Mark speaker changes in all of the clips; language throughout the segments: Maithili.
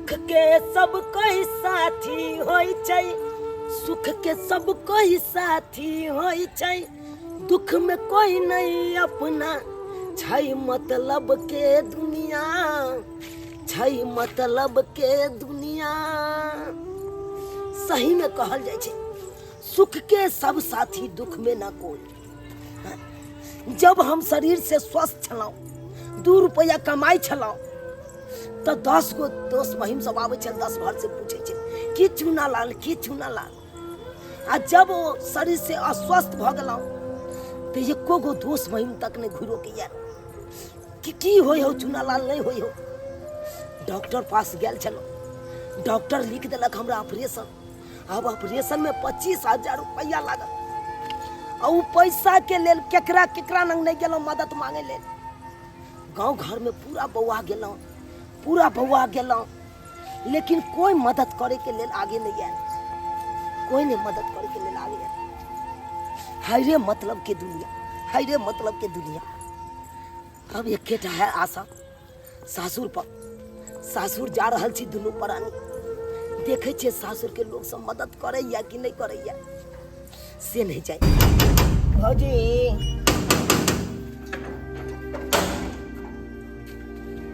Speaker 1: सुख के सब कोई साथी होइ छै, सुख के सब कोई साथी होइ छै, दुख में कोई नहीं अपना छै, मतलब के दुनिया छै, मतलब के दुनिया। सही में कहल जाइ छै, सुख के सब साथी दुख में ना कोई। जब हम शरीर से स्वस्थ छलहुँ, 2 रुपैआ कमाइ छलहुँ, तऽ 10 गो दोस्त बहिन सब आबै छल, 10 भर से पूछै छै की चूना लाल, की चूना लाल। आ जब ओ शरीर से अस्वस्थ भऽ गेलहुँ तऽ एको गो दोस्त बहिन तक नहि घुरो के आयल कि की होइ हौ चूना लाल, नहि होइ हौ। डॉक्टर पास गेल छलहुँ, डॉक्टर लिख देलक हमरा ऑपरेशन। आब ऑपरेशन में 25,000 रुपैआ लागल, आ ओ पैसा के लेल केकरा केकरा लग नहि गेलहुँ मदद मांगे लेल। गाँव घर में पूरा बौआ गेलहुँ, पूरा बौआ गेलहुँ, लेकिन कोई मदद करे के लेल आगे नहीं आयल, कोई नहीं मदद करे के लेल आगे आयल। हाय रे मतलब के दुनिया, हाय रे मतलब के दुनिया। अब एकेटा है आशा सासुर पर, सासुर जा रहल छी दुनू प्राणी, देखै छियै सासुर के लोग सब मदद करैया कि नहीं करैया से नहीं जाय। भौजी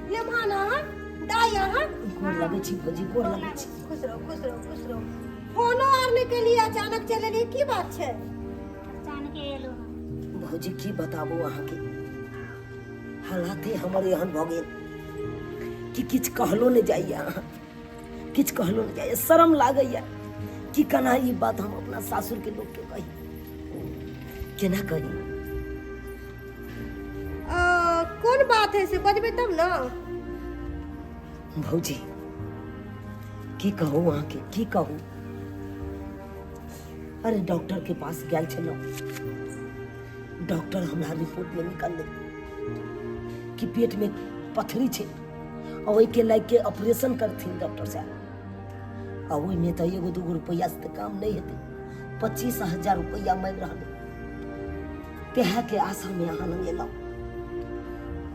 Speaker 2: मेहमान अहाँ दाइ अहाँ
Speaker 1: गोर लगै छी भौजी, गोर लगै छी।
Speaker 2: खुश रहो, खुश रहो, खुश रहो। फोनो आर नहि केलियै, अचानक चलि एलियै, की बात छै?
Speaker 3: अचानक एलहुँ हँ।
Speaker 1: भौजी की बताबू अहाँके, हालाते हमर एहन भऽ गेल कि किछु कहलो नहि जाइए, अहाँ किछु कहलो नहि जाइए, शरम लागैए कि केना ई बात हम अपना सासुरके लोकके कही, केना कही।
Speaker 2: कोन बात है से बजबै तब ने।
Speaker 1: भौजी की कहू अहाँके, की कहू। अरे डॉक्टर के पास गेल छलहुँ, डॉक्टर हमरा रिपोर्ट में निकललै कि पेट में पथरी छै आ ओहिके लागि के ऑपरेशन करथिन डॉक्टर साहब। आ ओहिमे तऽ एगो दूगो रुपैआ से तऽ काम नहि हेतै, 25,000 रुपैआ मांगि रहल। तेहा के आशा में अहाँ लग एलहुँ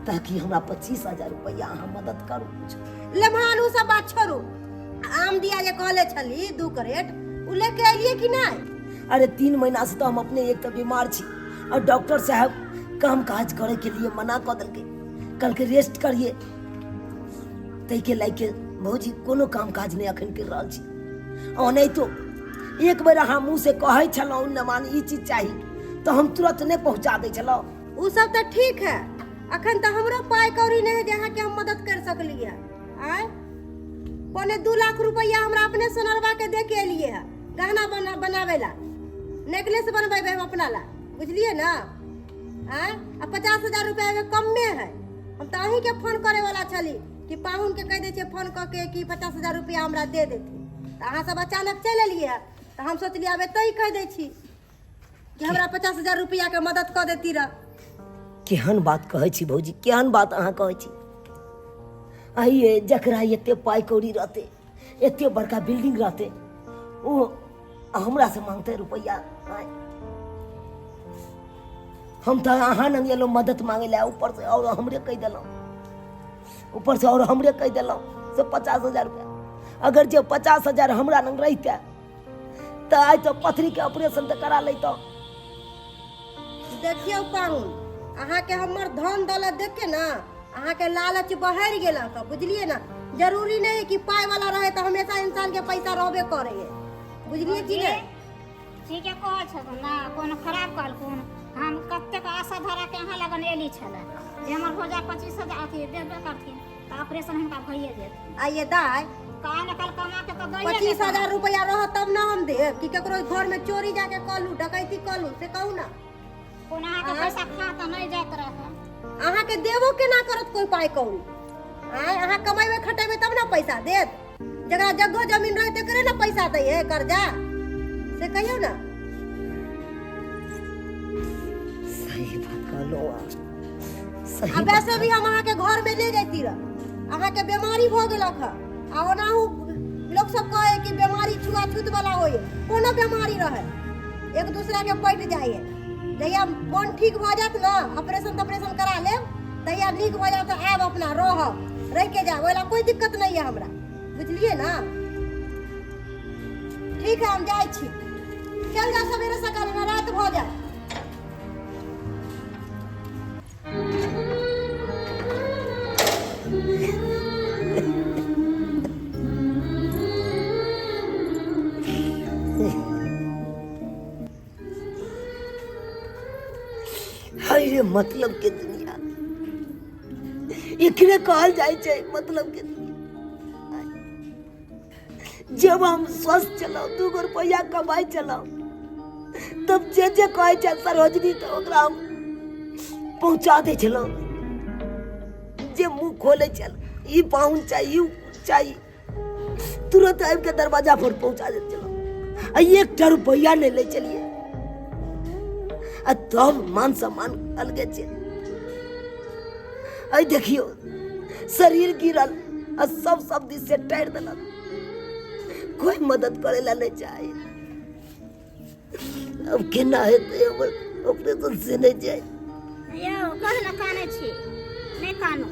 Speaker 1: ताकि हमरा 25,000 रुपैआ अहाँ मदद करू।
Speaker 2: लेमहान उ सब बात छोड़ू, आम दिया जे कहले छली 2 करेट उ लेके एलियै कि नहि?
Speaker 1: अरे 3 महीना से तो हम अपने एक तो बीमार छी और डॉक्टर साहब काम काज करे के लिए मना कऽ देलकै, कहलकै रेस्ट करिए, ताहिके लए के भौजी कोनो काम काज नहि अखन करि रहल छी। ओनाहितो एक बेर अहाँ मुँह से कहै छलहुँ नमान ई चीज चाही तऽ हम तुरंत नहि पहुँचा दै छलहुँ।
Speaker 2: उ सब तऽ ठीक है, अखन तऽ हमरो पाइ कौड़ी नहि है जे अहाँके हम मदद कर सकलियै। आँय 1.75 लाख रुपैआ हमरा अपने सोनरवा के दे के एलियै है गहना बनावे ला, नेकलेस बनबेबै हम अपना ला, बुझलियै ना? आँय आ 50,000 रुपैआ एहिमे कमे है। हम तऽ अहीँके फोन करे वाला छली कि पाहुनके कहि दै छियै फोन कऽ के कि 50,000 रुपैआ हमरा दे देथिन, तऽ अहाँ सब अचानक चलि एलियै है तऽ हम सोचलियै आब एतहि कहि दै छी कि हमरा 50,000 रुपैआके मदद कऽ देती रह।
Speaker 1: केहन बात कहै छी भौजी, केहन बात अहाँ कहै छी। आइए जकरा एते पाइ कौड़ी रहतै, एते बड़का बिल्डिंग रहतै, ओ हमरा से मांगतै रुपैआ? आँय, हम तऽ अहाँ लग एलहुँ मदद मांगे लए, ऊपर से और हमरे कहि देलहुँ, ऊपर से और हमरे कहि देलहुँ से 50,000 रुपया। अगर जे 50,000 हमरा लग रहितै तऽ आइ तऽ पथरी के ऑपरेशन तऽ करा लैतहुँ।
Speaker 2: देखियौ पाहुन, अहाँके हमर धन दौलत देख के ना अहाँके लालच बहरि गेलक, बुझलियै ना? जरूरी नहीं है कि पाई वाला रहे तो हमेशा इंसान के पैसा रहबे करे है, बुझलियै कि नहीं?
Speaker 3: ठीके कहै छथुन ना, कोनो खराब कहलखुन? हम कतेक आशा धरा के अहाँ लगन एली छलै जे हमर भौजा 25,000 अथी देबे करथिन तऽ ऑपरेशन हुनका भइए जेतै।
Speaker 2: आइए दाइ,
Speaker 3: काहे ने कल कमा के तऽ दैए
Speaker 2: 25,000 रुपया रहत तब ना हम देब, कि केकरो घर में चोरी जाके कऽ लू, डकैती कऽ लू, से कहू ना।
Speaker 3: कोनो अहाँके पैसा खा तऽ नहि जाइत रहै।
Speaker 2: अहाँके देबो केना करत कोई पाई कौड़ी? आँय अहाँ कमेबै खटेबै तब ना पैसा देत। जकरा जगहो जमीन रहे तकरे ना पैसा दै है कर्जा, से कहियौ ना।
Speaker 1: सही बात कहलहुँ अहाँ, सही
Speaker 2: आ
Speaker 1: बात
Speaker 2: वैसे भी हम अहाँके घर में ले जैती रह, अहाँके बीमारी भऽ गेलक हँ आ ओनाहु लोक सब कहे कि बीमारी छुआछूत वाला होइए, कोनो बीमारी रहे एक दूसरा के पटि जाइए। जहिया मन ठीक भऽ जायत ना, ऑपरेशन तपरेशन करा लेब, तहिया नीक भऽ जायत तऽ आयब अपना रहब, रहि के जायब, ओहि लए कोई दिक्कत नहीं है हमरा, बुझलियै ने? ठीक है, हम जाइ छी। चल जाउ सवेरे सकाल, ना रात भऽ जायत।
Speaker 1: हाय रे मतलब के दुनिया, एकरे कहल जाइ छै मतलब के दुनिया। जब हम स्वस्थ छलहुँ, 2 गो रुपैआ कमाइ छलहुँ, तब जे जे कहै छै सरोजनी, तऽ ओकरा हम पहुँचा दै छलहुँ। जे मुँह खोलै छल, ई पाहुन चाही, ई चाही, तुरंत आबि के दरवाजा पर पहुँचा दै छलहुँ आ एकटा रुपैआ नहि लै छलियै। आ तब मान सम्मान अलगे छै। अइ देखियौ, शरीर गिरल आ सब सब दिस से टारि देलक, कोई मदद करे ला नहीं चाहे। अब केना हेतै हमर ऑपरेशन से नहीं जाए।
Speaker 3: यौ, कह ने कानै छी? नहि कानू,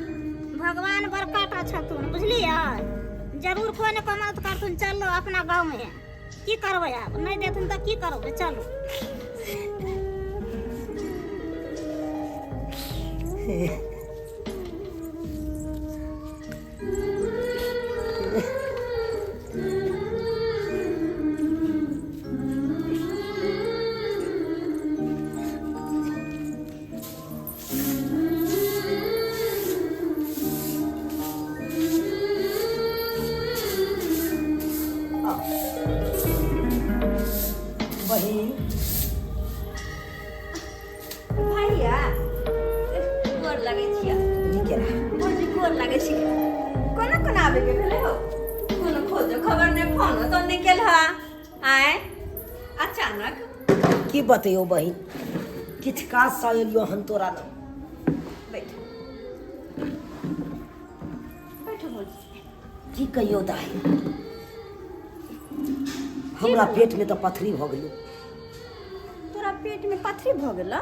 Speaker 3: भगवान बड़का टा छथुन, बुझलियै? जरूर कोइ ने कोइ मदद करथुन। चलू अपना गाँवमे, की करबै आब? नहि देथुन तऽ की करबै? चलू।
Speaker 1: बहिन।
Speaker 4: भैया, गोर लगै छियै।
Speaker 1: नीके रह।
Speaker 4: भौजी, गोर लगै छी। कोना कोना आबै के भेलै हो? कोनो खोजो खबर नहि, फोनो तो नहि केल हा। आय अचानक?
Speaker 1: की बतैयौ बहिन, किछु काजसँ एलियो हन तोरा लग।
Speaker 4: बैठ, बैठो भौजी।
Speaker 1: की कहियौ दाइ, हमरा पेटमे तऽ पथरी भऽ गेलै।
Speaker 4: तोरा पेट में पथरी भऽ गेल?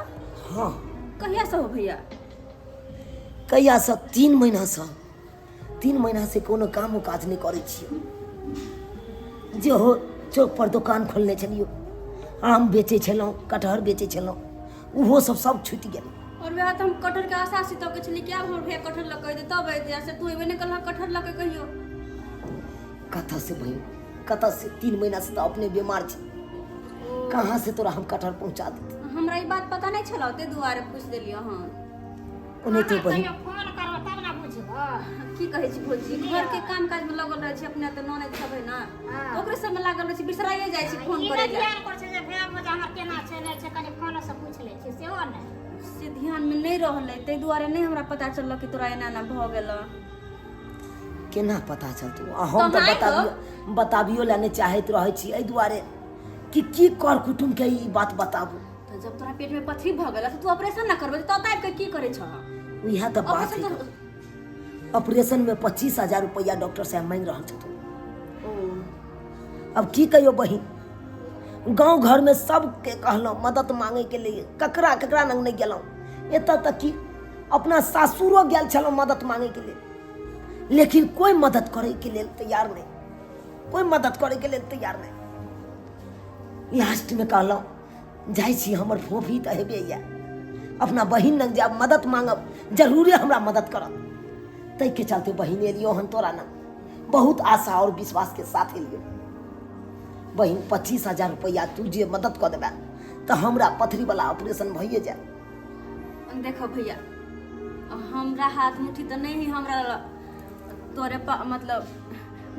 Speaker 1: हँ।
Speaker 4: कहिया से हो भैया?
Speaker 1: कहियासँ? 3 महीनासँ। 3 महीनासँ कोनो कामो काज नहि करै छियै। जे हो चौक पर दोकान खोलने छलियौ, आम बेचै छलहुँ, कटहर बेचै छलहुँ, ओहो सब सब छुटि गेल।
Speaker 4: और वएह तऽ हम कटहर के आशा से तकै छली कि आब हमर भैया कटहर लऽ कऽ एतै तब एतै, से तू एबे नहि कलह कटहर लऽ कऽ कहियो।
Speaker 1: कतऽ से बहिन, कतऽ से? 3 महीनासँ तऽ अपने बीमार छी, कहाँ से तोरा हम कटहर पहुँचा देती?
Speaker 4: हमरा ई बात पता नहि छल, ताहि दुआरे पूछि देलियै हन।
Speaker 1: ओनाहिते बहिन।
Speaker 3: कहियो फोन करबै तब ने बुझबै।
Speaker 4: की कहै छी भौजी, घर के काम काज में लगल रहै छी अपने, तऽ ननैद सब है ने,
Speaker 3: हँ।
Speaker 4: ओकरे सबमे लागल रहै छी, बिसराइए जाइ छी फोन
Speaker 3: ई
Speaker 4: करै
Speaker 3: नहि
Speaker 4: लए।
Speaker 3: ध्यान करै छै जे भैया भौजा हमर केना छै, नहि छै, कनि फोनो से पूछि लै छी, सेहो नहि।
Speaker 4: से ध्यान में नहि रहलै, ताहि दुआरे नहि हमरा पता चलल कि तोरा एना एना भऽ गेल।
Speaker 1: केना पता चलतौ? आ हम तऽ
Speaker 4: तऽ
Speaker 1: बताबियो बताबियो लए नहि चाहैत रहै छी, एहि दुआरे कि की कर कुटुम्बके ई बात बताबू?
Speaker 4: तऽ जब तोरा पेट में पथरी भऽ गेल तऽ तू ऑपरेशन ना करबै तऽ आबि कऽ की करै छह?
Speaker 1: इएह तऽ बात
Speaker 4: ऑपरेशन
Speaker 1: है।
Speaker 4: तऽ
Speaker 1: ऑपरेशनमे 25,000 रुपैआ डॉक्टर साहब मांगि रहल छथुन।
Speaker 4: ओ।
Speaker 1: अब की कहियौ बहिन, गाँव घरमे सबके कहलहुँ मदद मांगैके लिए, ककरा ककरा लग नहि गेलहुँ। एतऽ तक कि अपना सासुरो गेल छलहुँ मदद मांगैके लेल, लेकिन कोइ मदद करैके लेल तैयार नहि, कोइ मदद करैके लेल तैयार नहि। लास्टमे कहलहुँ, जाइ छी, हमर फोफी तऽ हेबे यऽ, अपना बहिन लग जायब, मदद मांगब, जरूरे हमरा मदद करत। ताहिके चलते बहिन एलियो हन तोरा ना, बहुत आशा और विश्वास के साथ एलियो। बहिन, 25,000 रुपैआ तू जे मदद कऽ देबै तऽ हमरा पथरीवला ऑपरेशन भइए जायत।
Speaker 4: देखो भैया, हमरा हाथ मुट्ठी तऽ नहीं है। हमरा तोरे मतलब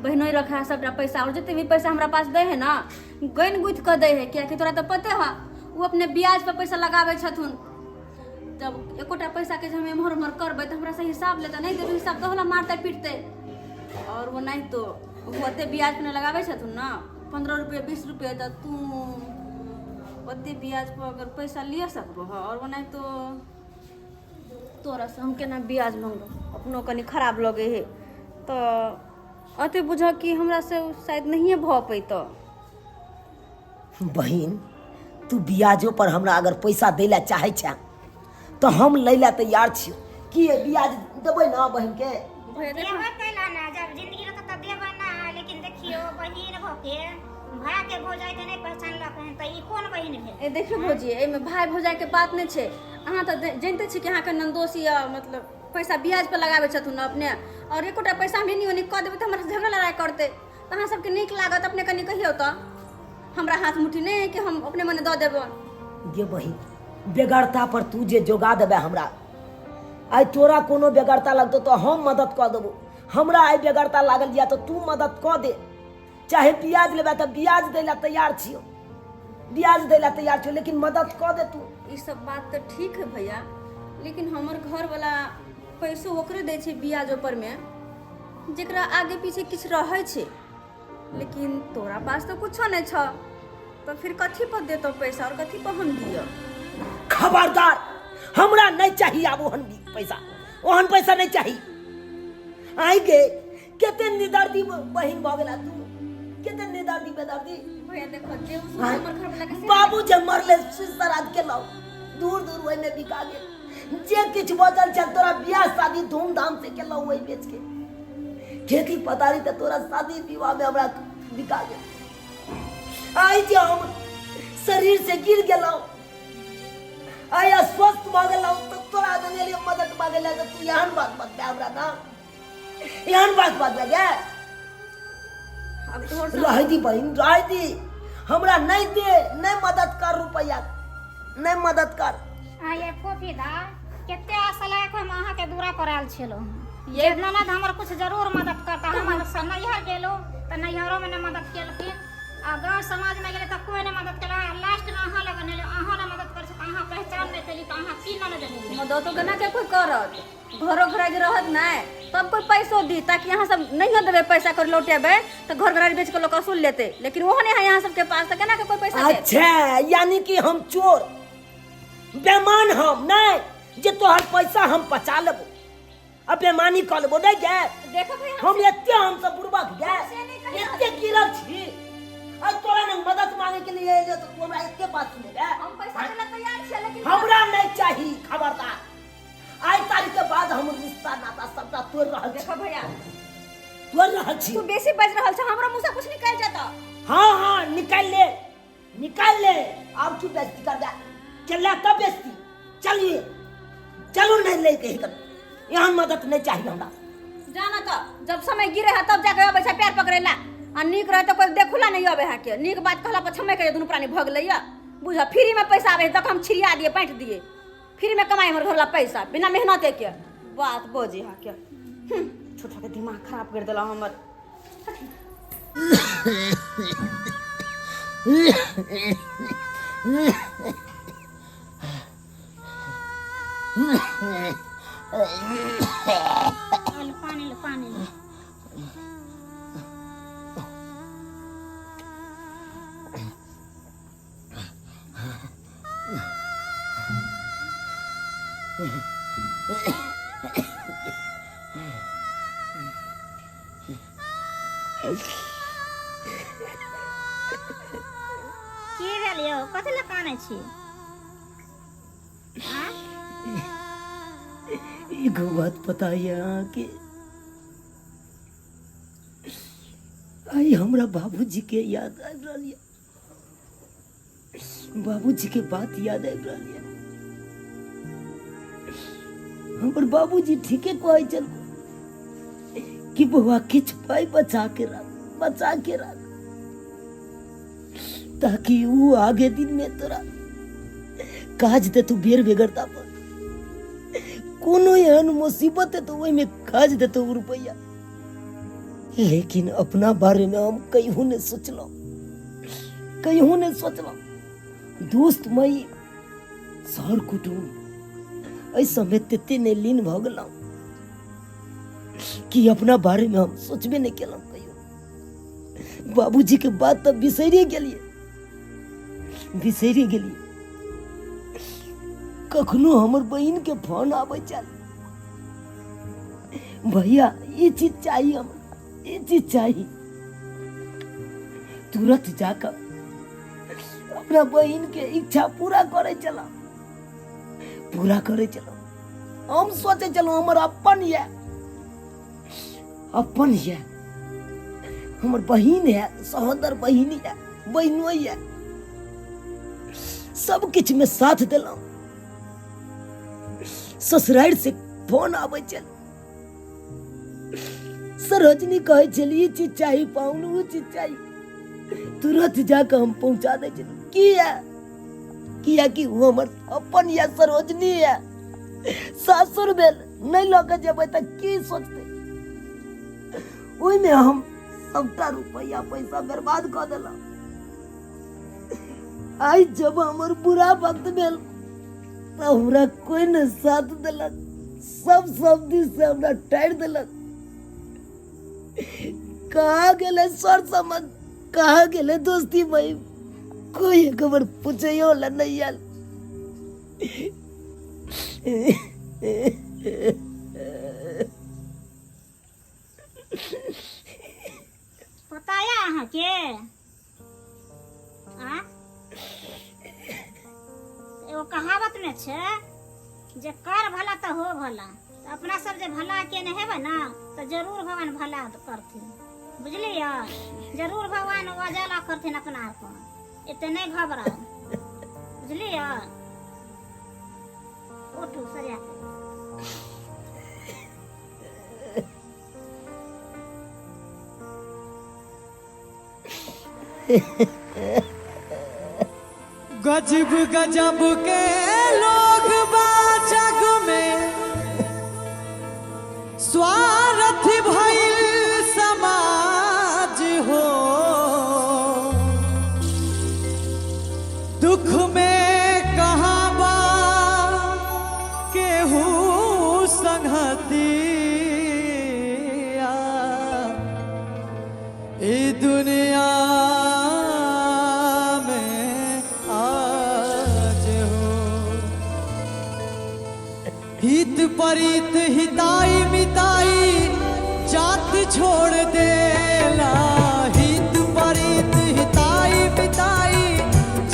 Speaker 4: बहनोई रखा है सबटा पैसा, और जितने भी पैसा हमरा पास दै है ना, गनि गुथि कऽ दै है, कियाकि तोरा तऽ पते है, ओ अपने ब्याज पर पैसा लगाबै छथुन। तब एकोटा पैसाके जे हम एम्हर ओम्हर करबै तऽ हमरा से हिसाब लेतै। नहि देबै हिसाब तऽ होला मारतै पीटतै। और वो नहीं तो ओ ओते ब्याज पर नहि लगाबै छथुन ने, 15 रुपये, 20 रुपये। तऽ तू ओते ब्याज पर अगर पैसा लिअ सकबो ह? और ओनाहि तो तोरा से हम केना ब्याज मंगबो? अपनो कनि खराब लगे है। तऽ अते बुझ कि हमरा से शायद नहिए भऽ पैतऽ।
Speaker 1: बहिन, तू ब्याजो पर हमरा अगर पैसा दै लए चाहै छै तऽ हम लै लए तैयार छी। की ये, ब्याज देबै ने बहिनके?
Speaker 4: भैया, देखो।
Speaker 3: देबै कैला ने? जब जिंदगी रहतै तऽ देबै ने। के भाय के भौजाई के नहि पहचानलक हन तऽ ई कोन बहिन भेल?
Speaker 4: ए देखियौ भौजी, एहिमे भाय भौजाइके बात नहि छै। अहाँ तऽ जानिते छी कि अहाँके ननदोसी मतलब पैसा ब्याज पर लगाबै छथुन अपने, और एकोटा पैसा हम एनी ओनी कऽ देबै तऽ हमरा से झगड़ा लड़ाइ करतै। तऽ अहाँ सबके नीक लागत अपने कनि कहियौ तऽ? हमरा हाथ मुट्ठी नहि है कि हम अपने मने दऽ देबै।
Speaker 1: गे बहिन, बेगरता पर तू जे जोगा देबै हमरा, आइ तोरा कोनो बेगरता लगतौ तऽ हम मदद कऽ देबो। हमरा आइ बेगरता लागल यऽ तऽ तू मदद कऽ दे। चाहे ब्याज लेबै तऽ ब्याज दै लए तैयार छियौ, ब्याज दै लए तैयार छियौ, लेकिन मदद कऽ दे तू।
Speaker 4: ई सब बात तऽ ठीक है भैया, लेकिन हमर घरवला पैसो ओकरे दै छै ब्याज ऊपरमे जेकरा आगे पीछे किछु रहै छै, लेकिन तोरा पास तऽ कुछो नहि छौ, तऽ फिर कथी पर देतौ पैसा और कथी पर हम दियौ?
Speaker 1: खबरदार, हमरा नहि चाही आब ओहन पैसा, ओहन पैसा नहि चाही। आइ गे कते निदर्दी बहिन भऽ गेला तू, कते निदर्दी बेदर्दी।
Speaker 4: भैया देखो, जे उ सुन हमर घरवला के से
Speaker 1: बाबू जे मरले श्राद्ध केलहुँ, दूर दूर ओहिमे बिका गेल जे किछु बचल छल। तोरा बियाह शादी धूमधाम से केलहुँ ओहि बेच के। खेती पथारी तऽ तोरा शादी विवाह में हमरा बिका गेल। आइ जे हम शरीर से गिर गेलहुँ, आइ अस्वस्थ भऽ गेलहुँ, तऽ तोरा लिए मदद मांगे लए तऽ तू एहन बात बतबे हमरा ना, एहन बात बतबे गे।
Speaker 4: अब तोहर
Speaker 1: रह दी बहिन, रह दी, हमरा नहीं दे, नहीं मदद कर, रुपया नहीं मदद कर।
Speaker 3: आ ये फोफी दा, कते आशा लगा के हम अहाँके दूरा पर आयल छलहुँ जे ननद हमर कुछ जरूर मदद करता। हमर नैहर गेलहुँ तऽ नैहरोमे नहि मदद केलखिन, आ गाँव समाजमे गेलै तऽ कोइ नहि मदद केलक। लास्टमे अहाँ लग अनलियै, अहाँ नहि मदद करै छी तऽ अहाँ पहचान नहि केली तऽ अहाँ की ननद भेलियै?
Speaker 4: मददो केना के कोइ करत? घरो घराज रहत नहि तब कोइ पैसो दी, ताकि अहाँ सब नहियो देबै पैसा कर लौटेबै तऽ घर घराज बेच के लोक वसूल लेतै, लेकिन ओहो नहि है अहाँ सबके पास तऽ केना के कोइ पैसा देत?
Speaker 1: अच्छा, यानी कि हम चोर बेमान हम नहीं जे तोहर पैसा हम पचा लेबो आ बेमानी कऽ लेबो नहीं गे?
Speaker 4: देखो भाई,
Speaker 1: हम एते हम सब बुड़बक गे, एते गिरल छी? आ तोरा ने मदद मांगे के लिए एलियो तऽ तू हमरा एते बात सुनेबे?
Speaker 4: हम पैसा देला तैयार छियै, लेकिन
Speaker 1: हमरा नहीं चाही। खबरदार, आइ तारीख के बाद हम रिश्ता नाता सबटा तोड़ रहल छी।
Speaker 4: देखो भैया,
Speaker 1: तोड़ रहल छी।
Speaker 4: तू बेसी बाजि रहल छ, हमरा मुँह से कुछ निकलि जेतौ।
Speaker 1: हाँ हाँ, निकाल ले, निकाल ले। आब की बेइज्जती कर दे चल तब बेइज्जती। चलिए चलू, नहीं ले के यहाँ मदद नहीं चाहिए हमरा।
Speaker 4: जाना तऽ जब समय गिरे है तब जाके अबै छै पैर पकड़े ला, आ नीक रहे तऽ कोइ देखुला नहीं अबै है के। नीक बात कहला पर छमय के दुनू प्राणी भऽ गेलै। बुझ, फ्री में पैसा आबै है तक हम छिड़िया दिए, बाँटि दिए। फ्री में कमाई हमर घरला पैसा बिना मेहनते के बात बजे है के। छोटा के दिमाग खराब कर देला हमर।
Speaker 3: पानी लो, पानी लो। की भेल यौ? कथी लए कानै छी? आँय?
Speaker 1: एगो बात पता ये अहाँके? आइ हमरा बाबूजी के याद आबि रहल ये, बाबूजी के बात याद आबि रहल ये। हमर बाबूजी ठीके कहै छल कि बौआ, किछु पाइ बचा के राख, बचा के राख, ताकि ऊ आगे दिन में तोरा काज देतौ। बेर बेगरता पर कोनो एहन मुसीबत है तो ओहिमे काज देतौ ऊ रुपैआ। लेकिन अपना बारे में हम कहियो नहीं सोचलहुँ, कहियो नहीं सोचलहुँ। दोस्त मई सर कुटुम्ब एहि सबमे तते नहि लीन भऽ गेलहुँ कि अपना बारे में हम सोचबे नहीं केलहुँ कहियो। बाबूजी के बात तऽ बिसरिए गेलियै, बिसरिए गेलियै। कखनो हमर बहिन के फोन आबै छल, भैया ई चीज चाही हमरा, ई चीज चाही, तुरंत जाकर अपना बहिन के इच्छा पूरा करे चला, पूरा करे चला। हम सोचे चलो हमर अपन ये, अपन ये। हमर बहिन है, सहोदर बहिन है, बहिनो है, सब किछु में साथ देलहुँ। ससुरारि से फोन आबै छल, सरोजनी कहै छल ई चीज चाही पाहुन, ओ चीज चाही, तुरंत जाके हम पहुंचा दै छलियै। किया? कियाकि ओ हमर अपन या सरोजनी है, सासुर भेल, नहि लऽ के जेबै तऽ की सोचतै। ओहिमे हम सबटा रुपैआ पैसा बर्बाद कऽ देलहुँ। आइ जब हमर बुरा वक्त भेल तऽ हमरा कोइ नहि साथ देलक, सब सब दिस से हमरा टारि देलक। कहाँ गेलै सर समझ, कहाँ गेलै दोस्ती भाई, कोई एक बार पूछैयो ला नहीं आयल।
Speaker 3: पता यऽ अहाँके? आ एगो कहावत ने छै जे कर भला तऽ हो भला। तऽ अपना सब जे भला केने हेबै ने तऽ जरूर भगवान भला करथिन, बुझलियै? जरूर भगवान उजाला करथिन अपना आरके, एते नहि घबराउ, बुझलियै? उठू सरिया के।
Speaker 5: गजब गजब के लोग बा जग में, स्वार्थ भइल समाज हो, दुख में कहाँ बा केहू संगतिया, ई दुनिया में आज हो। हित परित हिताई मिताई जात छोड़ देला, हित परित हिताई मिताई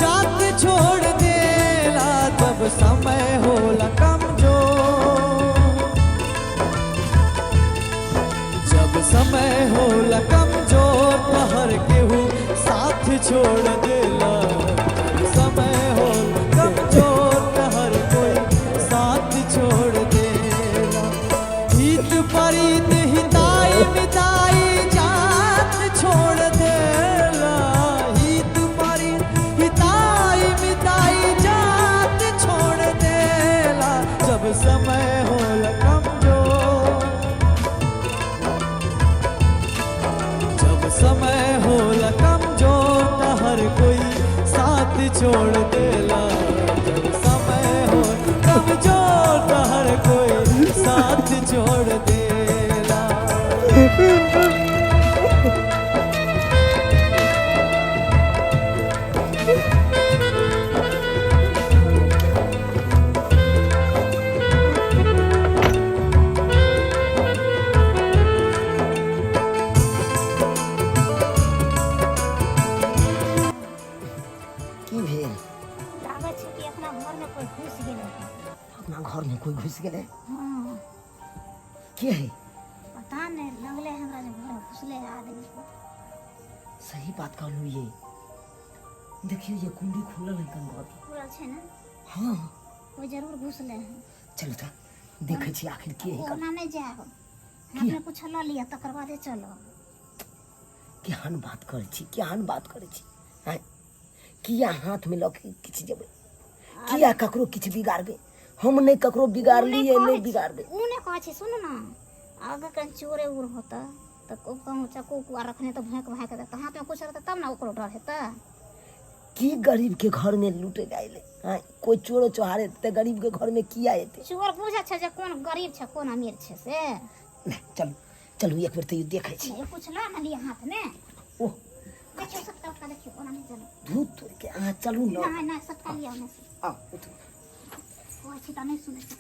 Speaker 5: जात छोड़ देला, जब समय होला कमजोर, जब समय होला कमजोर तहर केहू साथ छोड़ देला, जब समय होला कमजोर तहर कोई साथ छोड़ देला। हित परित हिताई मिताई जात छोड़ देला, हित परित हिताई मिताई जात छोड़ देला, जब समय होला कमजोर, जब समय होला कमजोर त हर कोई साथ छोड़ देला, जब समय हो कमजोर त हर कोई साथ छोड़ देला।
Speaker 1: की भेल?
Speaker 3: लागै छै कि अपना घर में कोई घुसि गेलै।
Speaker 1: अपना घर में कोई घुसि गेलै?
Speaker 3: हाँ।
Speaker 1: के है?
Speaker 3: पता नहीं, लगले हमरा जे घर में घुसले है आदमी।
Speaker 1: सही बात कहलू। ये देखियो, ये कुंडी खुलल है कन घर के।
Speaker 3: खुलल छै ने?
Speaker 1: हाँ।
Speaker 3: कोई जरूर घुसले है।
Speaker 1: चलू तऽ देखै छी आखिर के है।
Speaker 3: ओना नहि जायब, हाथ में कुछ लऽ लिअ तकर बादे चलब।
Speaker 1: केहन बात करै छी, केहन बात करै छी? आँय, किया हाथमे लऽ के किछु जेबै? किया ककरो किछु बिगाड़बै? हम नहि ककरो बिगाड़लियै, नहि बिगाड़बै।
Speaker 3: ओ नहि कहै छी, सुनू ने, अगर कहीं चोरे उर होता तऽ ओ कहूँ चक्कू उक्कू आर रखने तऽ भैंक भाँक देतै। हाथमे कुछ रहतै तब ने ओकरो डर हेतै।
Speaker 1: की गरीब के घर में लूटे जाए? आँय, कोई चोरो चोहारे तऽ गरीब के घर में किया एतै?
Speaker 3: चोर बुझै छै जे कोन गरीब छै कोन अमीर छै से।
Speaker 1: नहि, चलू चलू, एक बेर तैयो देखै छी।
Speaker 3: नहि, कुछ लऽ ने लिअ हाथमे।
Speaker 1: ओह,
Speaker 3: देखियौ सटका उटका, देखियौ, ओना नहि चलू।
Speaker 1: धूत तोड़ के, अहाँ चलू ने।
Speaker 3: नहि नहि, सटका लिअ ओने से।
Speaker 1: आउ, उठू।
Speaker 3: कहै छी तऽ नहि सुनै छी।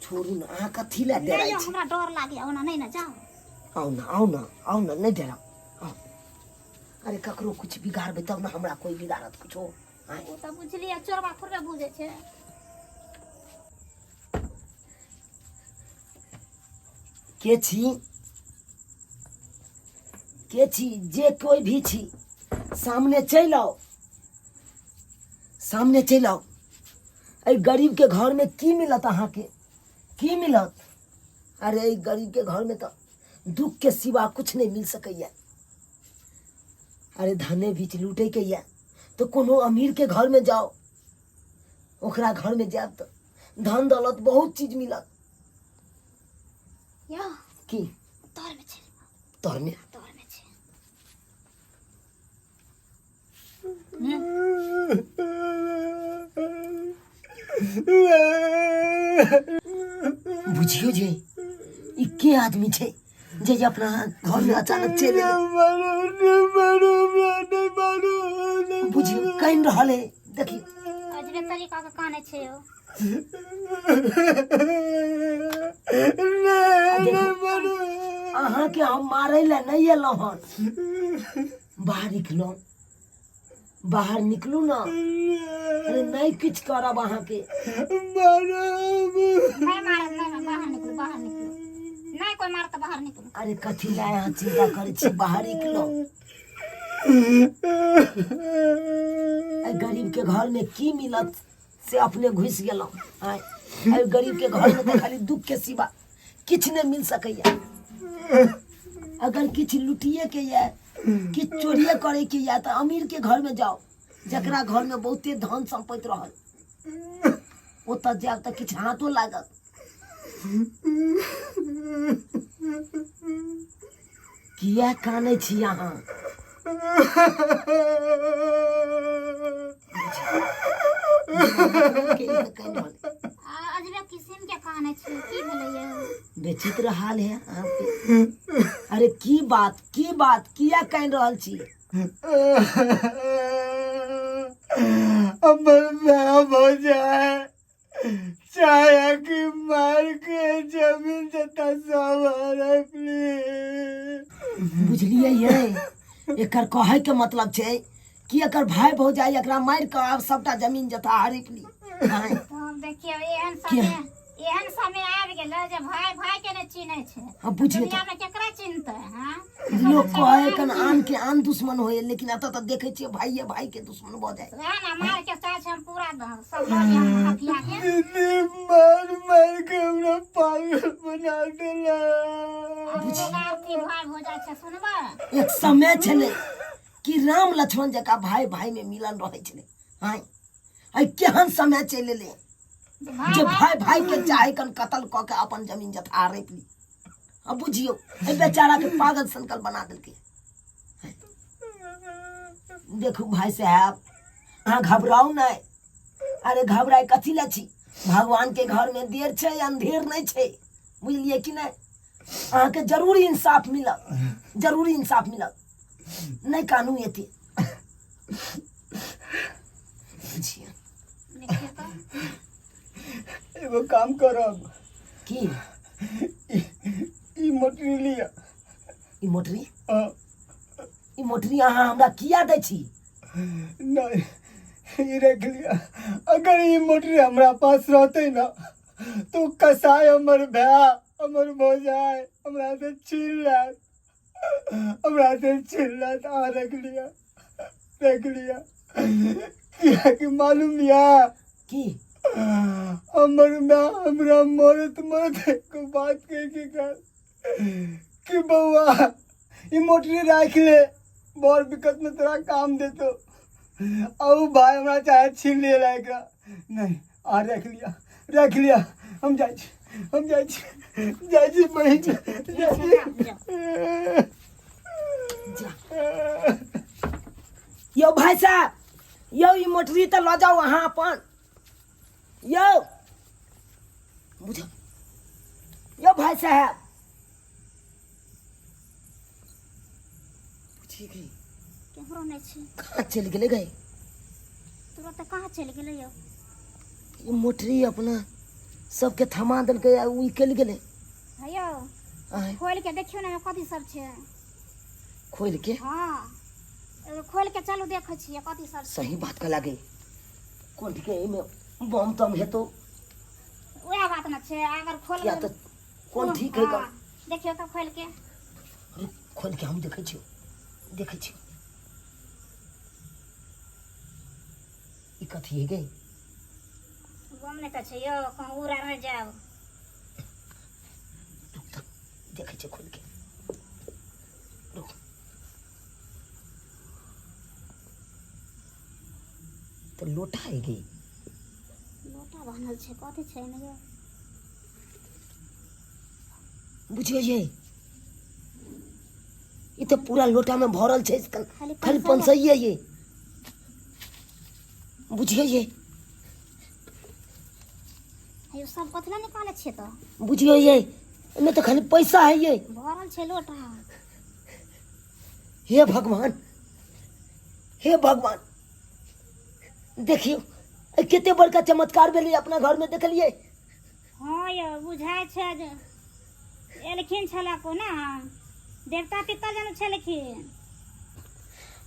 Speaker 1: छोड़ू ने, अहाँ कथी लए
Speaker 3: नहि
Speaker 1: डराइ
Speaker 3: यौ,
Speaker 1: छी?
Speaker 3: हमरा डर लागैए, ओना नहि ने जाउ।
Speaker 1: आउ ने, आउ ने, आउ ने, नहि डराउ, आउ। अरे ककरो कुछ बिगाड़बै तब ने हमरा कोई बिगाड़त कुछो। आँय?
Speaker 3: ओ तऽ बुझलियै, चोरबा थोड़बे बुझै छै।
Speaker 1: के छी? के छी जे कोई भी छी सामने चलि आउ सामने चलि आउ एहि गरीबके घरमे की मिलत अहाँके की मिलत अरे एहि गरीबके घरमे तऽ दुखके सिवा कुछ नहि मिल सकैए अरे धने बीच लूटैके यऽ तऽ कोनो अमीरके घरमे जाउ ओकरा घरमे जायब तऽ धन दौलत बहुत चीज मिलत
Speaker 3: यौ
Speaker 1: की
Speaker 3: तरमे छै
Speaker 1: तरमे
Speaker 3: तरमे छै
Speaker 1: बुझियो जे ई के आदमी छै जे जे अपना घर में अचानक चलि एलै बुझियो कानि रहल है देखियो
Speaker 3: अजबे तरीका के कानै छै यौ
Speaker 1: देखू, अहाँके हम मारै लए नहि एलहुँ हन बाहर निकलू बाहर निकलू ना अरे नहीं किछु करब अहाँके
Speaker 3: नहीं मारब नहीं बाहर निकलू बाहर निकलू नहीं कोई मारत बाहर निकलू
Speaker 1: अरे कथी लए अहाँ चिंता करै छी बाहर निकलो एहि गरीब के घर में की मिलत से अपने घुसि गेलहुँ आँय एहि गरीब के घर में तऽ खाली दुख के सिवा किछु नहि मिल सकैया अगर किछु लुटिए के यऽ किछु चोरिए करे के यऽ तऽ अमीर के घर में जाओ जकरा घर में बहुते धन संपत्ति रहल ओतऽ जायब तऽ किछु हाथो लागत किया कानै छी अहाँ
Speaker 3: अजबे किसिम के कानै छी की भेलै यौ
Speaker 1: विचित्र हाल है अहाँके अरे की बात की बात किया कानि रहल छी
Speaker 6: हमर माय भौजाइ चाहे कि मार के जमीन जता सब हड़प ली
Speaker 1: बुझलियै ये एकर कहै के मतलब छै कि एकर भाई भौजाई एकरा मारि कऽ आब सबटा जमीन जथा हड़पि ली आँय।
Speaker 3: तऽ हम देखियौ एहन
Speaker 1: किया?
Speaker 3: समय एहन समय आबि गेलै जे भाय भाय के नहि चिन्है छै
Speaker 1: हाँ, बुझियौ
Speaker 3: दुनिया में केकरा चिन्हतै हाँ
Speaker 1: लोक कहै कन आन के आन दुश्मन होय लेकिन एतऽ तऽ देखै छियै भाइये भाई के दुश्मन भऽ जाय
Speaker 3: वएह ने मार के चाहै छै हम पूरा सब लऽ लिअ हम हथिया के
Speaker 6: दीदी मार मार के हमरा पागल बना देला
Speaker 3: आरती भाय हो जाइ छै सुनबै
Speaker 1: एक समय छलै कि राम लक्ष्मण जकाँ भाई भाई में मिलन रहै छलै आँय आइ केहन समय चलि एलै जे भाई भाई के चाहे कन कतल कऽ के अपन जमीन जथा हड़पि ली अब बुझियौ एहि बेचारा के पागल सनकल बना देलकै देखू भाई साहब अहाँ घबराउ नहि अरे घबराय कथी लए छी भगवान के घर में देर छै अंधेर नहि छै बुझलियै कि नहि अहाँके जरूर इंसाफ मिलत जरूर इंसाफ मिलत नहि कानू एते बुझियौ
Speaker 3: देखियौ तऽ
Speaker 6: एगो काम करब
Speaker 1: की
Speaker 6: ई मोटरी लिअ
Speaker 1: ई मोटरी
Speaker 6: हाँ,
Speaker 1: ई मोटरी अहाँ हमरा किया दै छी
Speaker 6: नहीं ई रख लिअ अगर ई मोटरी हमरा पास रहते ना तो कसाई हमर भाय हमर भौजाई हमरा से छीन लेत हमरा से छीन लेत आ रख लिअ रख लिअ कियाकि मालूम या
Speaker 1: की
Speaker 6: हमर माय हमरा मरत मरत एक बात कह के गल कि बौआ ई मोटरी राख ले बड़ दिक्कत में तोरा काम देतो और भाई हमरा चाहे छीन लिए एकरा नहीं आ रख लिया रख लिया हम जाइ छी हम जाइ छी जाइ छी बहिन जाइ छी
Speaker 1: जा यौ भाई साहब यौ ई मोटरी तऽ लऽ जाउ अहाँ अपन यौ बुझ यौ भाई साहब बुझी गई
Speaker 3: केकरो नहि छै
Speaker 1: कहाँ चलि गेलै गई
Speaker 3: तुरत कहाँ चलि गेलै यौ
Speaker 1: ई मोटरी अपना सबके थमा देलकै आ ओ निकलि गेलै
Speaker 3: हे यौ
Speaker 1: आँय
Speaker 3: खोलि के देखियौ ने कथी सब छै
Speaker 1: खोलि के
Speaker 3: हँ एगो खोलि के चलू देखै छियै कथी सब छै
Speaker 1: सही बात कहला गई कोन के एहिमे बम तम हेतौ
Speaker 3: उएह बात ने छै अगर खोल
Speaker 1: या तऽ कोन ठीक है
Speaker 3: देखियौ तऽ खोलि के
Speaker 1: रुक खोलि के हम देखै छियौ देखै छी ई कथी है गे?
Speaker 3: बम नहि तऽ छै यौ, कहूँ उड़ा नहि जाउ।
Speaker 1: रुक तऽ, देखै छी खोलि के, रुक। तऽ लोटा है गे?
Speaker 3: लोटा बान्हल छै, कथी छै एहिमे यौ?
Speaker 1: बुझियौ ये, ई तऽ पूरा लोटा में भरल छै
Speaker 3: खाली
Speaker 1: खाली
Speaker 3: पंसैया।
Speaker 1: पंसैये ये। बुझियौ ये।
Speaker 3: अयो, सब कथी लए निकालै छियै तऽ?
Speaker 1: बुझियौ ये, एहिमे तऽ खाली पैसा है ये।
Speaker 3: भरल छै लोटा।
Speaker 1: हे भगवान, हे भगवान, देखियौ कते बड़का चमत्कार भेलै अपना घरमे, देखलियै?
Speaker 3: हँ यौ, बुझाइ छै जे एलखिन छलए कोना देवता पितर जेना छलखिन।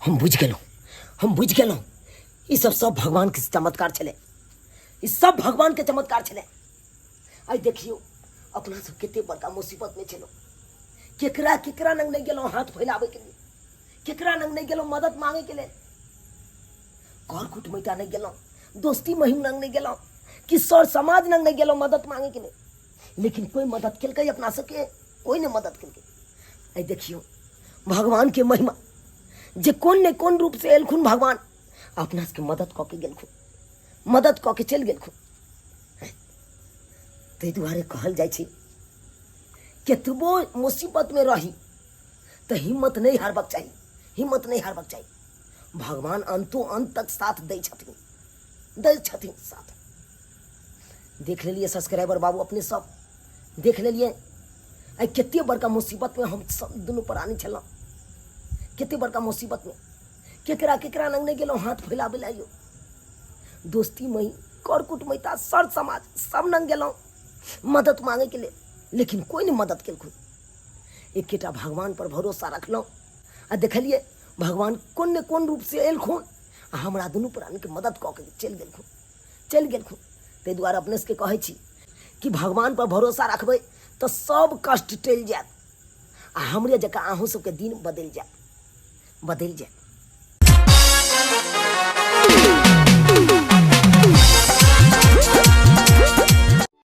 Speaker 1: हम बुझि गेलहुँ, हम बुझि गेलहुँ, ई सब सब भगवानके चमत्कार छलै, ई सब भगवानके चमत्कार छलै। आइ देखियौ, अपना सब कते बड़का मुसीबतमे छलहुँ, केकरा केकरा लग नहि गेलहुँ हाथ फैलाबैके लेल, केकरा लग नहि गेलहुँ मदद मांगैके लेल, कर कुटमैता नहि गेलहुँ, दोस्ती महिम लग नहि गेलहुँ, कि सर समाज लग नहि गेलहुँ मदद मांगैके लेल, लेकिन कोइ मदद केलकै अपना सबके? कोइ नहि मदद केलकै। आइ देखियौ भगवानके महिमा जे कोन ने कोन रूपसँ एलखुन भगवान, अपना सबके मदद कऽ के गेलखुन, मदद कऽ के चलि गेलखुन। ताहि दुआरे कहल जाइ छै, केतबो मुसीबतमे रही तऽ हिम्मत नहि हारबाक चाही, हिम्मत नहि हारबाक चाही। भगवान अन्तो अन्त तक साथ दै छथिन, दै छथिन साथ। देख लेलियै सब्सक्राइबर बाबू, अपने सब देख लेलियै, आइ कते बड़का मुसीबतमे हम सब दुनू प्राणी छलहुँ, कते बड़का मुसीबतमे, केकरा केकरा लग नहि गेलहुँ हाथ फैलाबै लए यौ, दोस्ती मही कर कुटमैता सर समाज सब लग गेलहुँ मदद मांगैके लेल, लेकिन कोइ नहि मदद केलखुन। एकेटा भगवान पर भरोसा रखलहुँ आ देखलियै भगवान कोन ने कोन रूपसँ एलखुन आ हमरा दुनू प्राणीके मदद कऽ के चलि गेलखुन, चलि गेलखुन। ताहि दुआरे अपने सबके कहै छी कि भगवान पर भरोसा रखबै तऽ सब कष्ट टलि जायत आ हमरे जकाँ अहूँ सबके दिन बदलि जायत, बदलि जायत।